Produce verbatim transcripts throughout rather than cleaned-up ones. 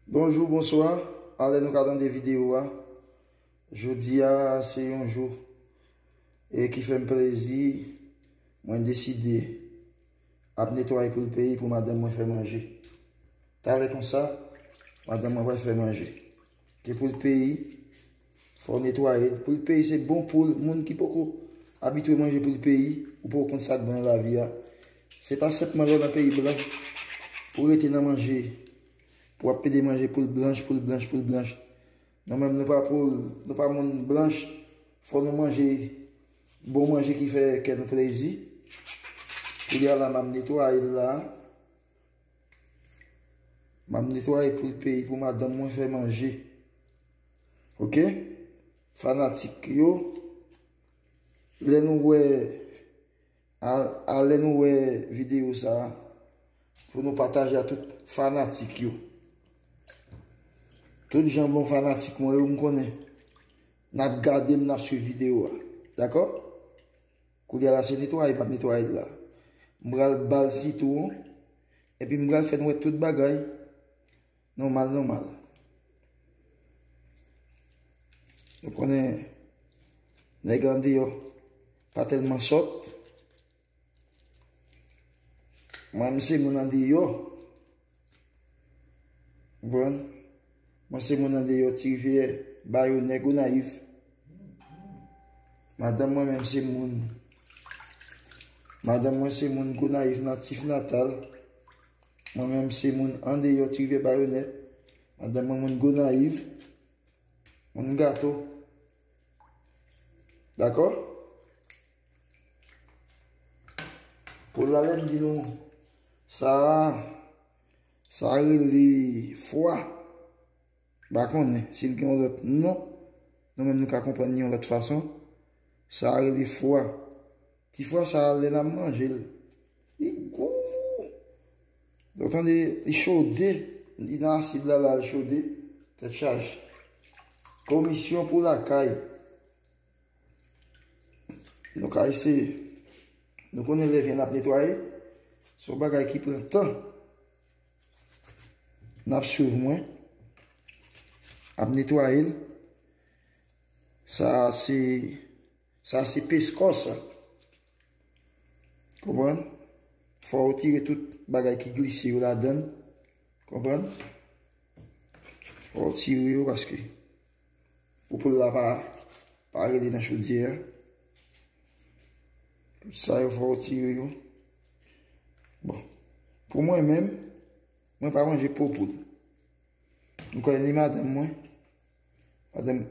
Bonjou, bonswa. Alè nou ka tande videyo a. Jodi a, se yon jou e ki fè m plezi. Mwen deside ap netwaye poul peyi pou madanm mwen fè manje. Talè konsa, madanm mwen pral fè manje. Ke poul peyi, fò w netwaye l. Poul peyi se bon poul, moun ki poko abitye manje poul peyi, ou poko konn sa k bon nan lavi a. Se pa senpman lè w nan peyi blan, pou w rete nan manje, pou w ap pede manje poul blanch, poul blanch, poul blanch. Nou menm nou pa poul, nou pa moun blanch, fò nou manje bon manje ki fè kè nou plezi. Kounye a la, m ap netwaye l la. M ap netwaye poul peyi pou madanm mwen fè manje. Oke? Fanatik yo, lè nou wè, a, a lè nou wè videyo sa a, pou nou pataje a tout fanatik yo. Tout jan bon fanatik mwen yo, m konnen n ap gade m, n ap swiv videyo a. Dakò? Kounye a la, se netwaye m ap netwaye l la. M pral ba l sitwon, epi m pral fè n wè tout bagay nòmal, nòmal. Nou konnen nèg andeyò pa tèlman sòt. Mwen, m se moun andeyò. Konprann? Mwen se moun andeyò, Ti Rivyè, Bayonè, Gonayiv. Madanm mwen menm se moun. Madanm mwen se moun Gonayiv natif natal. Mwen menm se moun andeyò, Ti Rivyè, Bayonè. Madanm mwen moun Gonayiv. Moun Gato. Dakò? Pou la lè m di nou, sa, sa rele fwa. M pa konnen si l gen yon lòt non. Nou menm nou ka konprann li yon lòt fason. Sa rele fwa. Ti fwa sa, lè n ap manje l, li gou. Lè w tande li chode, li nan asid la, la, li chode, tèt chaje. Komisyon pou lakay. Nou ka eseye. Nou konnen lè vyann ap netwaye, se yon bagay ki pran tan. N ap swiv mwen. Ap netwaye l. Sa se, sa se peskò sa. Konprann? Fò w tire tout bagay ki glise yo ladan l. Konprann? Fò w tire yo paske pou poul la pa, pa rele nan chodyè a. Tout sa yo fò w tire yo. Bon. Pou mwen menm, mwen pa manje po poul. M kwè ni madanm mwen. Madanm.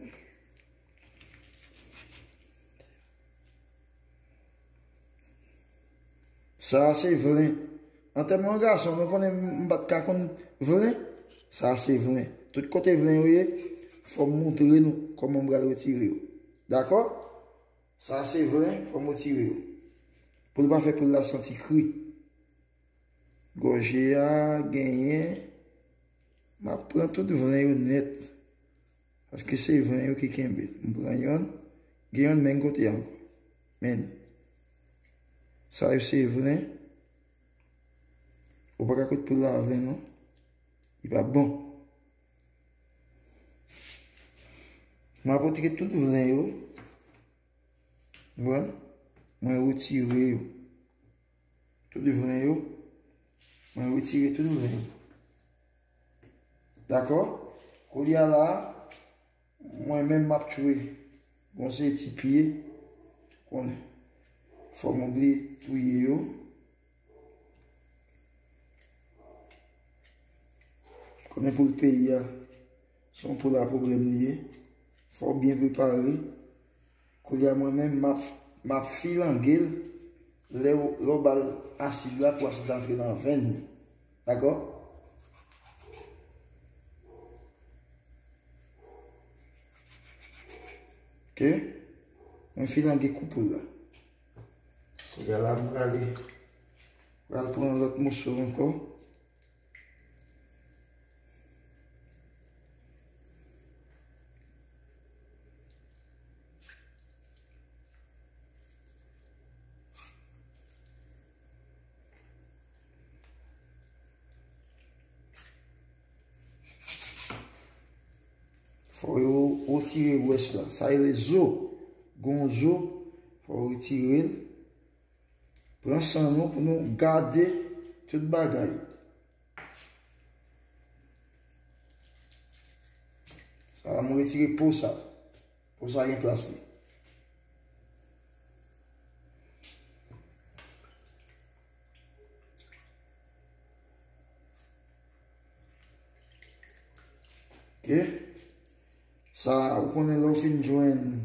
Sa a se vlen. Antèman yon gason, nou konnen m pa t ka konn vlen. Sa a se vlen. Tout kote vlen yo ye, fò m montre nou kòman m pral retire yo. Dakò? Sa a se vlen, fò m retire yo. Pou l pa fè poul la santi kri. Gòje a genyen, m ap pran tout vlen yo nèt. Paske se vlen yo ki kenbe l. M pran yonn, gen yonn menm kote a ankò. Men, sa yo se vlen. Ou pa ka kout poul la vlen non. Li pa bon. M ap retire tout vlen yo. Ou konprann? Mwen retire yo. Tout vlen yo. Mwen retire tout vlen yo. Dakò? Kounye a la, mwen menm m ap tchwe. Bon, se ti pye. Konnen. Fò m oubli touye yo. Konnen poul peyi a, se yon poul a pwoblèm li ye. Fò w byen prepare. Kounye a mwen menm, m ap, m ap filange l lè w, lè w ba l asid la pou asid la antre nan venn li. Dakò? Oke? Mwen filange kou poul la. Kounye a la, m prale, pral pran lòt moso ankò. Fò yo retire rès la. Sa rele zo. Gon zo, fò yo retire l. Pran san nou pou nou gade tout bagay. Sa la, mwen retire po sa. Po sa gen plas li. Ok. Sa, ou konnen lè w fin jwenn,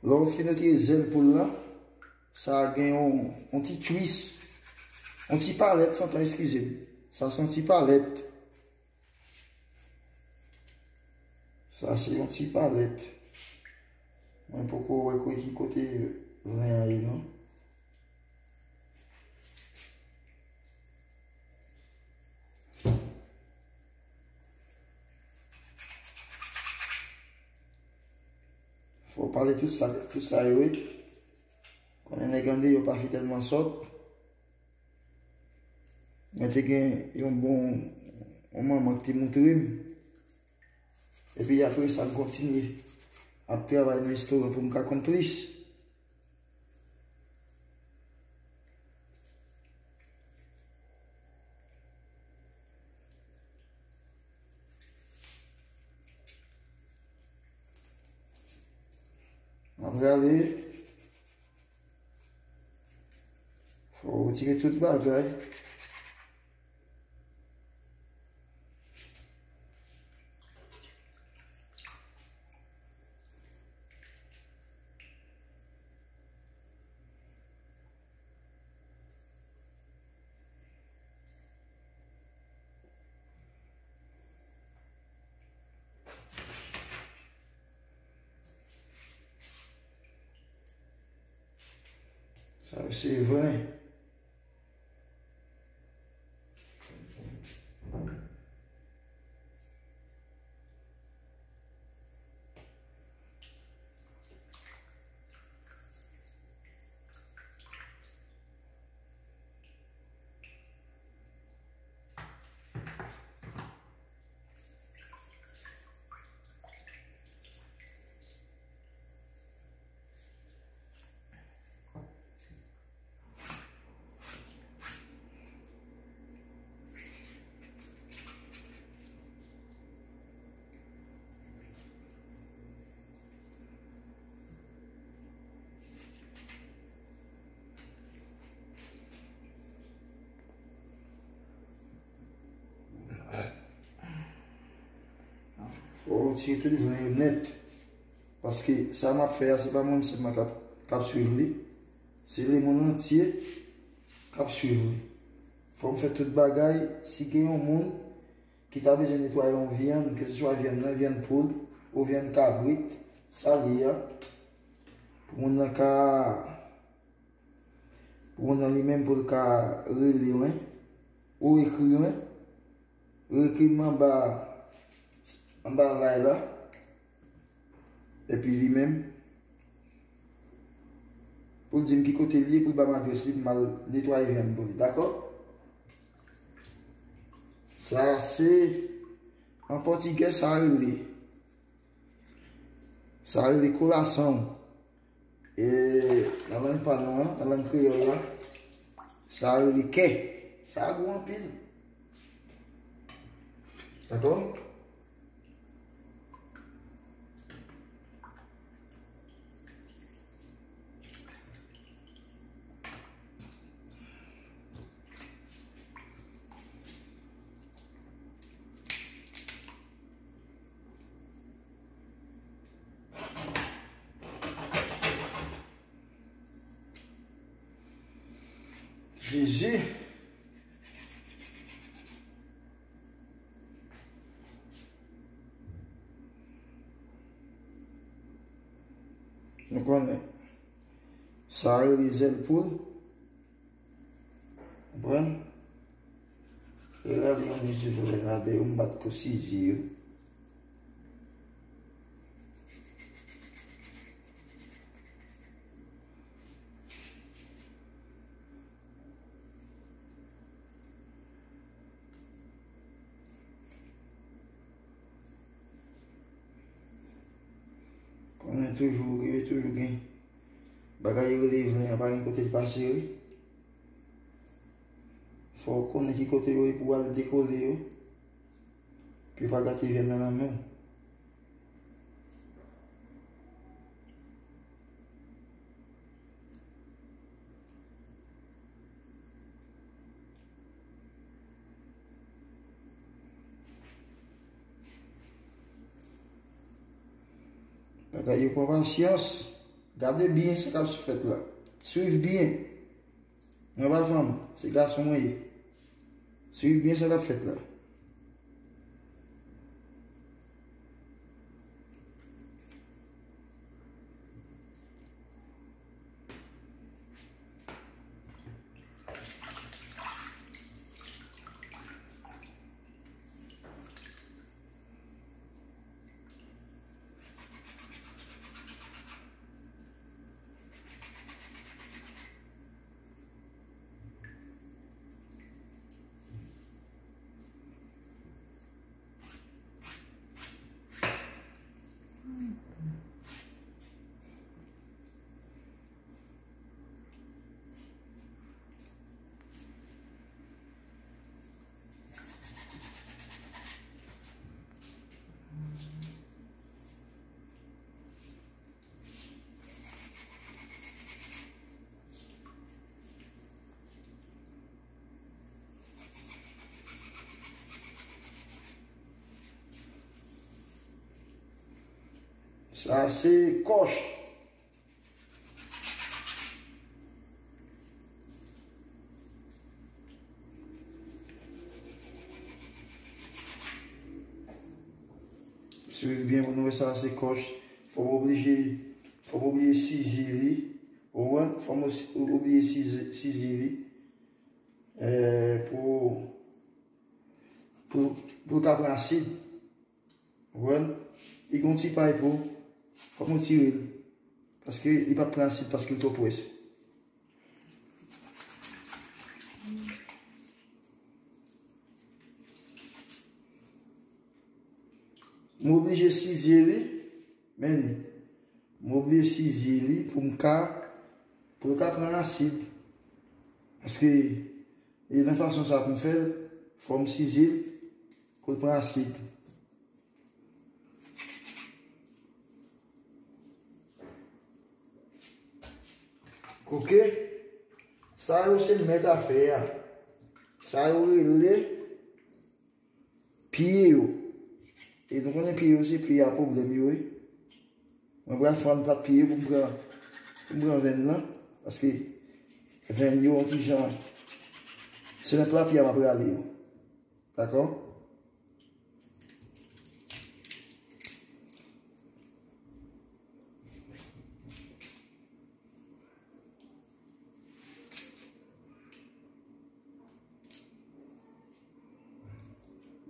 lè w fin retire zèl poul la, sa gen yon, yon ti twist, yon ti palèt, santan, eskize m. Sa se yon ti palèt. Sa se yon ti palèt. Mwen poko wè ki kote len an ye non. Fò w pale tout sa, tout sa yo wi. Konnen nèg andeyò pa fin tèlman sòt. Mwen te gen yon bon, yon manman ki te moutre m. Epi apre sa, m kontinye ap travay nan restoran pou m ka konn plis. M ap rale. Fò w retire tout bagay. Sa yo se ven. Fò w tire tout ven yo nèt. Paske sa m ap fè a, se pa mwen sèlman k ap, k ap swiv li. Se lemonn antye k ap swiv li. Fò m fè tout bagay. Si gen yon moun ki ta bezwen netwaye yon vyann, keseswa vyann nan, vyann poul, ou vyann kabrit, sa l ye a, pou moun nan ka, pou moun nan li menm pou l ka rele mwen, ou ekri mwen, ou ekri m anba, anba live la, epi li menm, pou l di m ki kote l ye, pou l ba m adrès li, pou m al netwaye vyann pou li, dakò? Sa se, an pòtigè, sa rele, sa rele korason. E nan lang pa nou an, nan lang kreyòl la, sa rele kè. Sa gou anpil. Dakò? Jezi. Nou konnen. Sa rele zèl poul. Konprann? Rale yon mizi vòlè ladan yo, m bat kou sizi yo. Toujou gen, yo toujou gen. Bagay yo rele ven an, pa gen kote l pase, wi. Fò w konnen ki kote yo ye pou w al dekole yo. Pou yo pa gate ven nan nan men w. Bagay yo pran pasyans. Gade byen sa k ap fèt la. Swiv byen. Mwen pa fanm, se gason mwen ye. Swiv byen sa k ap fèt la. Sa se kòch. Swiv byen pou nou wè sa se kòch. Fò m oblije, fò m oblije size li. Ou konprann? Fò m osi-, oblije size, size li. Eh, pou, pou, pou l ka pran asid. Ou konprann? Li gen yon ti pay pou, fò m retire l. Paske li p ap pran asid, paske l twò pwès. M oblije size li, men li. M oblije size li pou m ka, pou l ka pran asid. Paske, e nan fason sa pou m fè l, fò m size l pou l pran asid. Oke? Sa yo se mèt afè a. Sa yo rele pye yo. E nou konnen pye yo se pye a pwoblèm yo ye. Mwen pral fè yon pat pye yo pou m pran, pou m pran venn nan. Paske venn yo yon ti jan. Se nan pla pye a m ap rale yo. Dakò?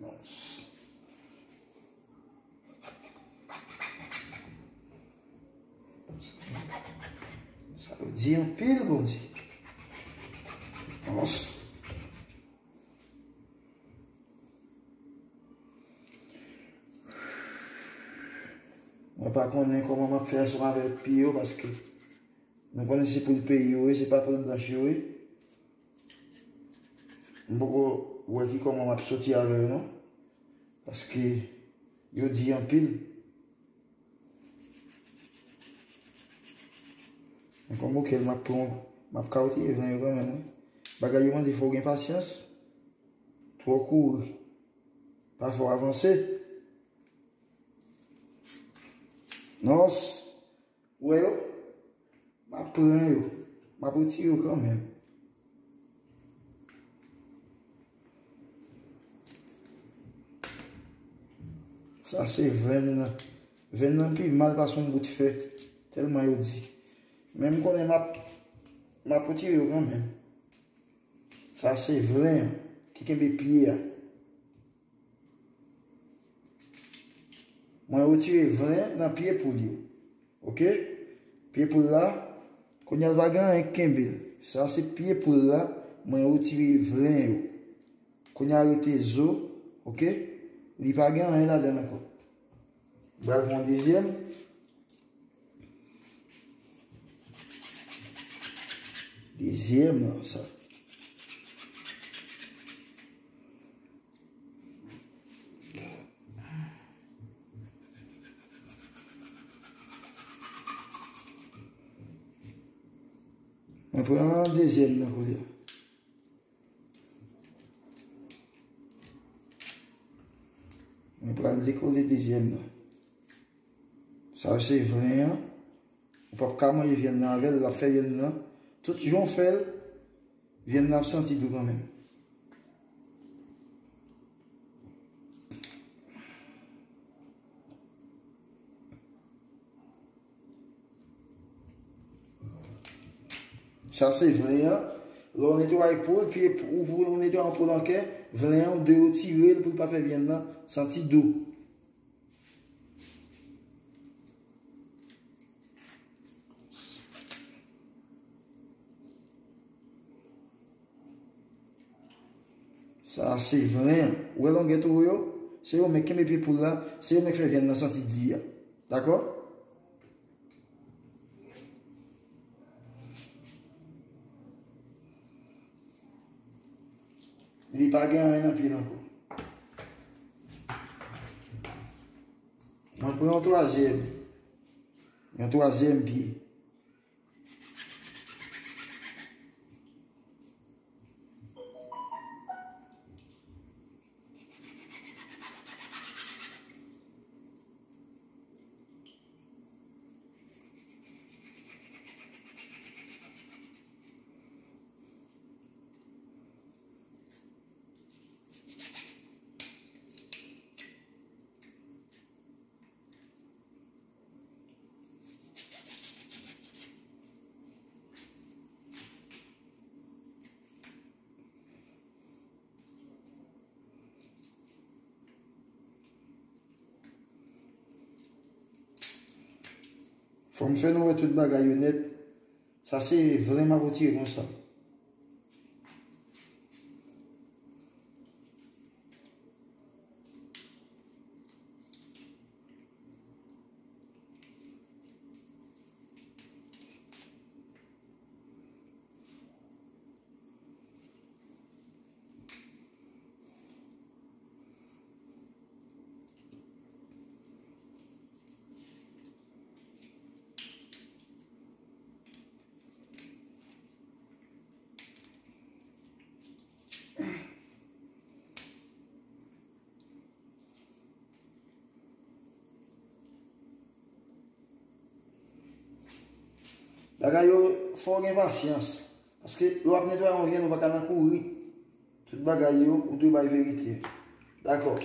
Non. Sa yo di anpil, Bondye. Non. Mwen pa konnen kòman m ap fè ansanm avèk pye yo, paske nou konnen se poul peyi yo ye, se pa poul blanch yo ye. M poko wè ki kòman m ap soti avè yo non. Paske yo di anpil. Men kòm okenn m ap pran, m ap ka retire ven yo kanmenm, wi. Bagay yo mande fò w gen pasyans. Twò kouri. Pa fè w avanse. Non, s-, ou wè yo? M ap pran yo. M ap retire yo kanmenm. Sa se venn nan. Venn nan pi mal pase yon bout fè. Tèlman yo di. Men m konnen m ap, m ap retire yo kanmenm. Sa se venn ki kenbe pye a. Mwen retire venn nan pye poul yo. Oke? Pye poul la, kounye a l pa gen anyen k kenbe l. Sa se pye poul la, mwen retire venn yo. Kounye a rete zo, oke? Li pa gen anyen ladan l ankò. M pral pran dezyèm. Dezyèm lan, sa. Mwen pran dezyèm nan kounye a. Mwen pral dekole dezyèm nan. Sa yo se vlen an. Ou p ap ka manje vyann nan avè l, l ap fè vyann nan. Tout jan w fè l, vyann nan ap santi dou kanmenm. Sa se vlen an. Lè w netwaye poul, pye ou, ou netwaye yon poul an kè, vlen an, ou dwe retire l pou l pa fè vyann nan santi dou. Sa se vlen an. Ou wè longè towo yo? Se yo menm k kenbe pye poul la, se yo menm k fè vyann nan santi di a. Dakò? Li pa gen anyen nan pye l ankò. Mwen pran yon twazyèm. Yon twazyèm pye. Fò m fè nou wè tout bagay yo nèt. Sa se vlen m ap retire konsa. Bagay yo, fò w gen pasyans. Paske lè w ap netwaye yon vyann, ou pa ka nan kouri. Tout bagay yo, ou dwe bay verite. Dakò.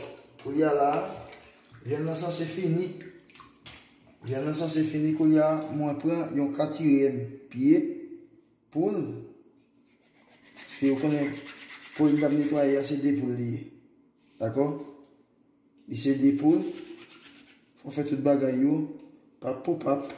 Kounye a la, vyann nan sanse fini. Vyann nan sanse fini, kounye a, mwen pran yon katriyèm pye poul. Paske yo konnen poul m t ap netwaye a, se de poul li ye. Dakò? Li se de poul. Fò fè tout bagay yo. Pap pou pap.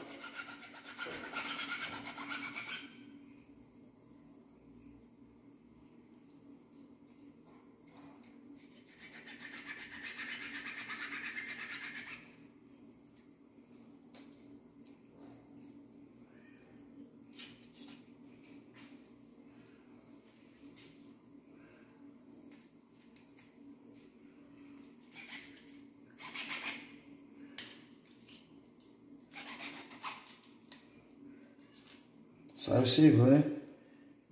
Sa yo se vlen.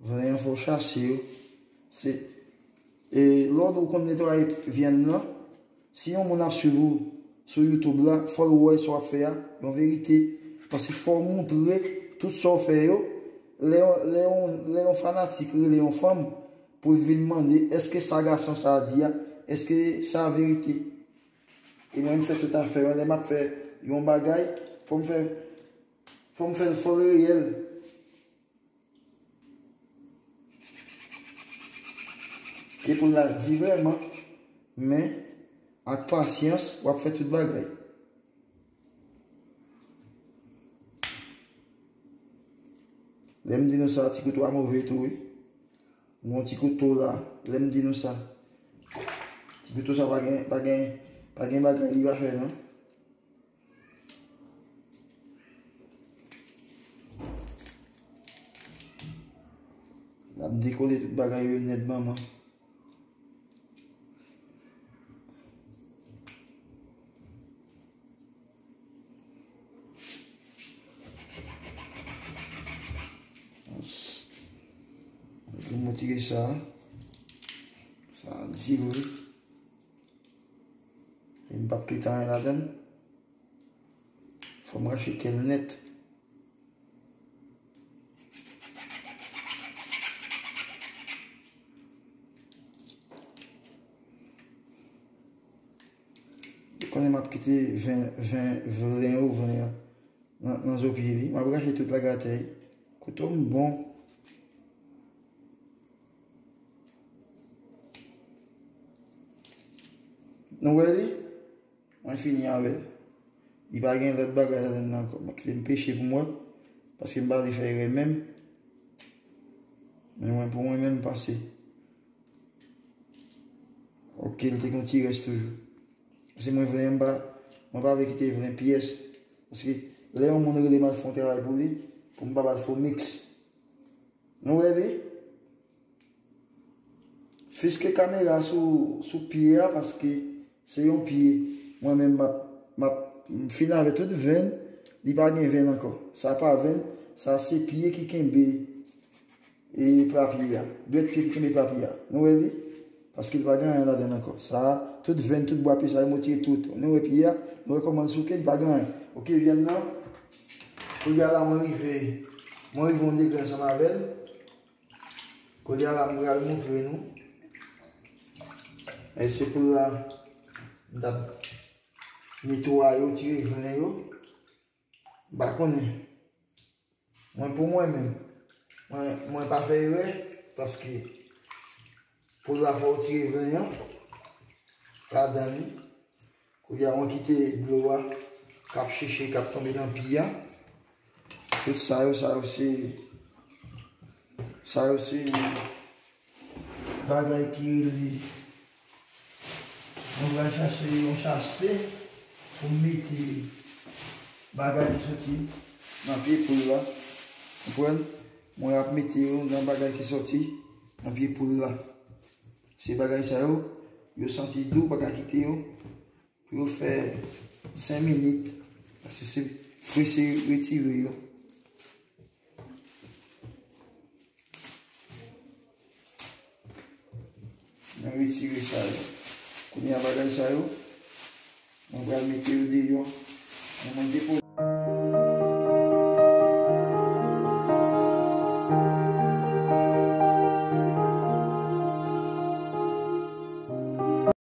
Vlen an fò w chase yo. Se, e, lòd ou konn netwaye vyann nan. Si yon moun ap swiv ou sou YouTube la, fò l wè sa w ap fè a, yon verite. Paske fò w montre tout sa w fè yo. Lè yon, lè yon, lè yon fanatik rele yon fanm pou l vin mande, èske sa gason sa a di a, èske sa verite? E mwen, m fè tout afè yo. Lè m ap fè yon bagay, fò m fè, fò m fè l, fò l reyèl. Epi l la di vrèman, men ak pasyans, w ap fè tout bagay. Lè m di nou sa, ti kouto a move tou, wi. Yon ti kouto la, lè m di nou sa. Ti kouto sa pa gen, pa gen, pa gen bagay li pa fè, non. L ap dekole tout bagay yo nèt, manman. Mwen tire sa. Sa di vre. E m p ap kite anyen ladan l. Fò m rache kè l nèt. Ou konnen m ap kite ven, ven, vlen yo, vlen an nan, nan zo pye li. M ap rache tout lagatèy. Kouto m bon. Nou wè li? Mwen fini avè l. Li pa gen lòt bagay ladan l ankò. Mwen kite m peche pou m wè. Paske m pa vle fè erè menm. Men mwen, pou mwen menm, m pase. Ok, li te gen yon ti rès toujou. Paske mwen vle, m pa, mwen pa vle kite vle pyès. Paske lè yon moun rele m al fè yon travay pou li, pou m pa ba l fo miks. Nou wè li? Fiske kamera sou, sou pye a, paske se yon pye. Mwen menm, m ap, m ap, m fin avè tout venn, li pa gen venn ankò. Sa pa venn, sa se pye ki kenbe e pla pye a. Dwèt pye ki kenbe pla pye a. Nou wè li? Paske li pa gen anyen ladan l ankò. Sa, tout venn, tout bwa pye sa yo, mwen tire tout. Nou wè pye a, nou wè kòman l souke, li pa gen anyen. Ok, vyann nan. Kounye a la, mwen rive, mwen rive yon degre ansanm avè l. Kounye a la, m pral montre nou. E se poul la, m t ap netwaye yo, tire venn yo. M pa konnen. Mwen, pou mwen menm, mwen, mwen pa fè erè, paske poul la fò w tire venn an ladan li. Kounye a, mwen kite dlo a k ap chiche, k ap tonbe nan pye a. Tout sa yo, sa yo se, sa yo se bagay ki rele, mwen pral chache yon chach se pou m mete bagay ki soti nan pye poul la. Konprann? Mwen ap mete yo nan bagay ki soti nan pye poul la. Se bagay sa yo, yo santi dou, pa ka kite yo pou yo fè senk minit, paske se prese retire yo. Mwen retire sa yo. Kounye a bagay sa yo, mwen pral mete yo deyò. Mwen, mwen depoze.